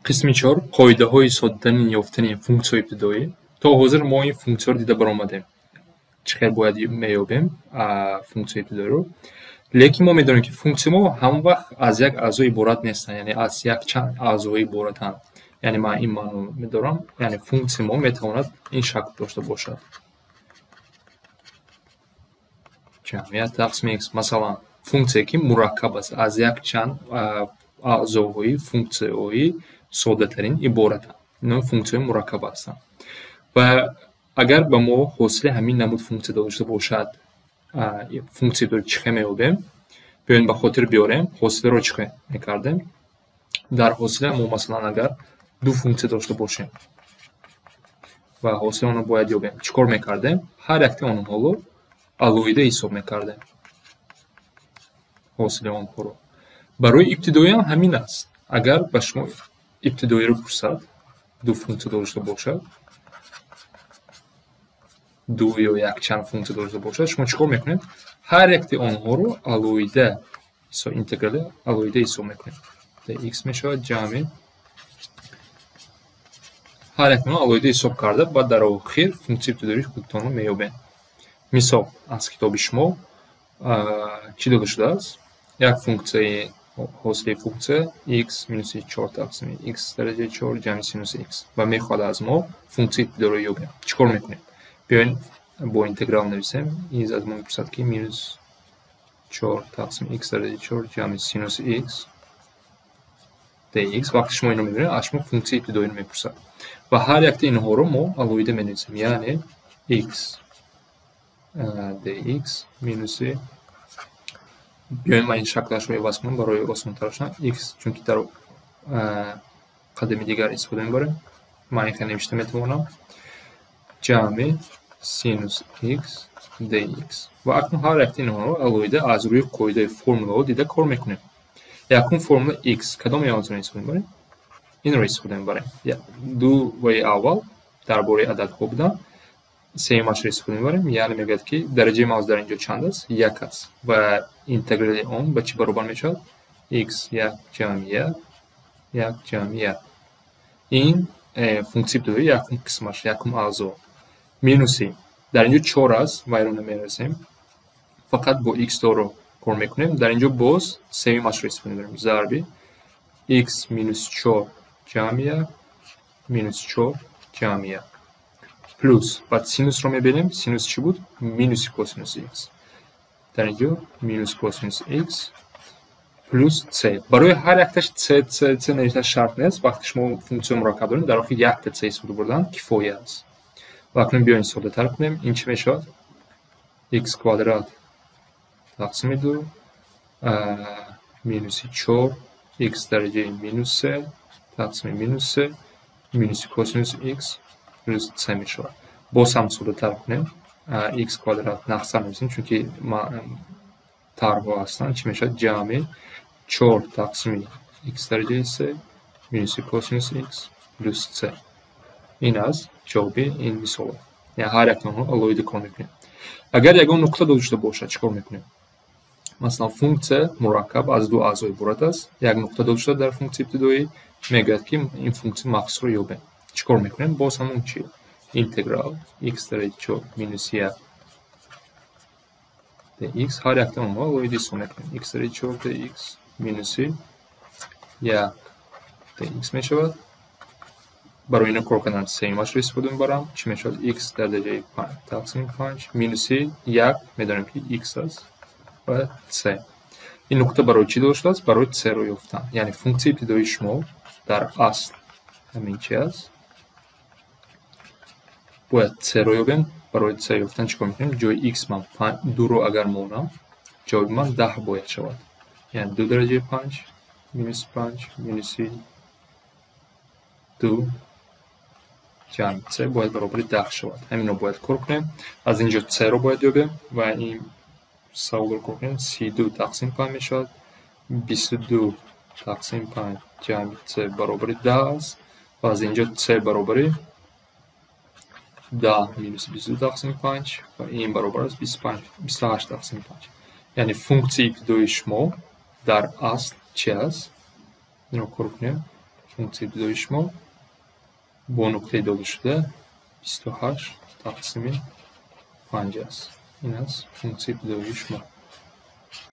Қисми 4 қоидаҳои соддатарин ёфтани функсияҳои ибтидоӣ. То ҳозир мо ин функсияро дида баромадем. Чӣ хел бояд меёбем функсияи ибтидоиро. Лекин мо медонем, ки функсияи мо ҳамон вақт аз як аъзо иборат нестанд, яъне аз якчанд аъзо иборатанд. Яъне ман ин маъно медорам, яъне функсияи мо метавонад ин шакл дошта бошад. Ҷамъият тақсими x, масалан, функсия ки мураккаб аст, аз якчанд аъзоҳои функсияҳои соддатарин иборатанд. Инҳо функсияҳои мураккаб ҳастанд. Ва агар ба мо ҳосили ҳамин намуд функсия дошта бошад, функсияро чӣ хел меёбем? Биёед ба хотир биёрем, ҳосиларо чӣ хел мекардем? Дар ҳосила мо масалан агар ду функсия дошта бошем ва ҳосили онро бояд ёбем, чӣ кор мекардем? Ҳар яктаи онҳоро алоҳида ҳисоб мекардем. Ҳосили онҳоро. Барои ибтидоиам ҳамин аст. Агар ба шумо ибтидоиро пурсад, ду функсия дошта бошад, ду ё якчанд функсия дошта бошад, шумо чӣ кор мекунед? Ҳар яктаи онҳоро алоҳида интеграли алоҳида ҳисоб мекунед. Dx мешавад ҷамъи ҳар яктаи онҳо алоҳида ҳисоб карда, баъд дар охир функсияи ибтидоии худтонро меёбед. Мисол, аз китоби шумо чӣ дода шудааст? Як функсияи ҳосили функсия x минуси 4 тақсими x дараҷаи 4 ҷамъи синуси x ва мехоҳад аз мо функсияи ибтидоиро ёбем. Чӣ кор мекунем? Биёед бо интеграл нависем. Из аз мо мепурсад, ки минус 4 тақсими x дараҷаи 4 ҷамъи синуси x dx. Вақте шумо инро мебинед, аз шумо функсияи ибтидоиро мепурсад. Ва ҳар яктаи инҳоро мо алоҳида менависем, яъне x dx минуси, биёед ман ин шаклашро иваз кунам барои осонтар шудан, x, чунки дар қадами дигар истифода мебарем, ман ин хел навишта метавонам, ҷамъи синус x dx. Ва акнун ҳар яктаи инҳоро алоҳида аз рӯи қоидаи формулаҳо дида кор мекунем. Якум формула x, кадом онро истифода мебарем? Инро истифода мебарем. Ду ваи аввал дар бораи ададҳо буданд, сеюмашро истифода мебарем, яъне мегӯяд, ки дараҷаи мавз дар инҷо чанд аст? Як аст. Ва интеграли он ба чӣ баробар мешавад? X як ҷамъи як, як ҷамъи як. Ин функсияи ибтидоӣ якум қисмаш, якум аъзо. Минуси дар инҷо 4 аст, вайро намерасем. Фақат бо x доро кор мекунем. Дар инҷо боз сеюмашро истифода мебарем. Зарби x минус 4 ҷамъи як, минус 4 ҷамъи як. Плюс, баъд синусро мебинем. Синус чӣ буд? Минуси косинуси x. Дар инҷо минус косинуси x плюс c. Барои ҳар якташ c, c, c навиштан шарт нест. Вақте шумо функсияи мураккаб доред, дар охир якта c истифода бурдан кифоя аст. Ва акнун биёед соддатар кунем. Ин чӣ мешавад? X квадрат тақсими 2 минуси 4 x дараҷаи минус 3 тақсими минус 3 минуси косинуси x плюс c мешавад. Боз ҳам соддатар кунем. X квадрат нақса нависем, чунки тарҳҳо ҳастанд. Чӣ мешавад? Ҷамъи 4 тақсими x дараҷаи 3 минуси косинуси x плюс c. Ин аст ҷавоби ин мисол. Яъне ҳар яктаи онҳо алоҳида кор мекунем. Агар ягон нуқта дода шуда бошад, чӣ кор мекунем? Масалан, функсия мураккаб аз ду аъзо иборат аст. Як нуқта дода шуда дар функсияи ибтидоӣ, мегӯяд, ки ин функсияи махсусро ёбем. Чӣ кор мекунем? Боз ҳамон чи? Интеграл x дараҷаи 4 минус 1 dx, ҳар яктаи онҳо алоҳида ҳисоб мекунем. X дараҷаи 4 dx минуси 1 dx мешавад. Барои ино кор кардан сеюмашро истифода мебарам. Чӣ мешавад? X дар дараҷаи 5 тақсими 5 минуси 1, медонем, ки x аст, ва c. Ин нуқта барои чӣ дода шудааст? Барои c-ро ёфтан. Яъне функсияи ибтидоии шумо дар асл ҳамин чи аст? Бояд c-ро ёбем. Барои c ёфтан чӣ кор мекунем? Ҷои x ман 2-ро агар монам, ҷавоби ман 10 бояд шавад. Яъне 2 дараҷаи 5 минус 5 минуси 2 ҷамъи c бояд баробари 10 шавад. Ҳаминро бояд кор кунем. Аз инҷо c-ро бояд ёбем ва ин саволро кор кунем. 32 тақсим 5 мешавад. 22 тақсим 5 ҷамъи c баробари 10 аст ва аз инҷо c баробари 10 минус 22 тақсим 5 ва ин баробар аст 25, 28 тақсим 5. Яъне функсияи ибтидоии шумо дар асл чи аст? Инро кор кунем. Функсияи ибтидоии шумо бо нуқтаи додашуда 28 тақсими 5 аст. Ин аст функсияи ибтидоии шумо.